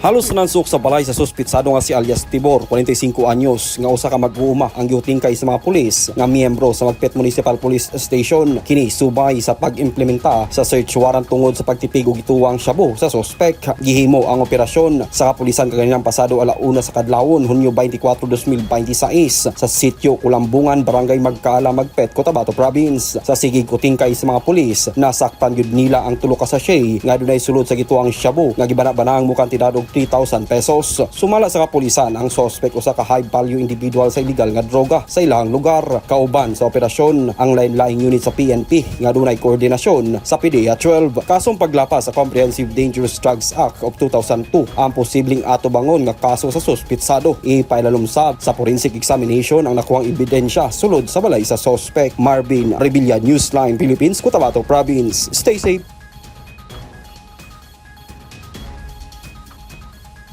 Halos nansok sa balay sa suspitsado nga si alias Tibor, 45 anyos, nga usa ka mag-uuma ang giutingkay sa mga pulis nga miyembro sa Magpet Municipal Police Station. Kini subay sa pag-implementa sa search warrant tungod sa pagtipig og gituwang shabu sa sospek. Gihimo ang operasyon sa kapulisan kaganinang pasado 1:00 sa kadlawon, Hunyo 24, 2026, sa sitio Kulambungan, Barangay Magkala, Magpet, Cotabato Province. Sa sigig utingkay sa mga pulis, nasakpan gyud nila ang tulo ka sachet nga dunay sulod sa gituwang shabu nga gibana-banang mokantidad og 3,000 pesos. Sumala sa kapulisan, ang sospek usa ka high value individual sa illegal nga droga sa ilang lugar. Kauban sa operasyon ang lain-laing unit sa PNP nga dunay koordinasyon sa PDEA 12. Kasong paglapas sa Comprehensive Dangerous Drugs Act of 2002 ang posibleng atubangon nga kaso sa suspitsado. Ipailalom sab sa forensic examination ang nakuhang ebidensya sulod sa balay sa sospek. Marvin Revilla, Newsline Philippines, Cotabato Province. Stay safe.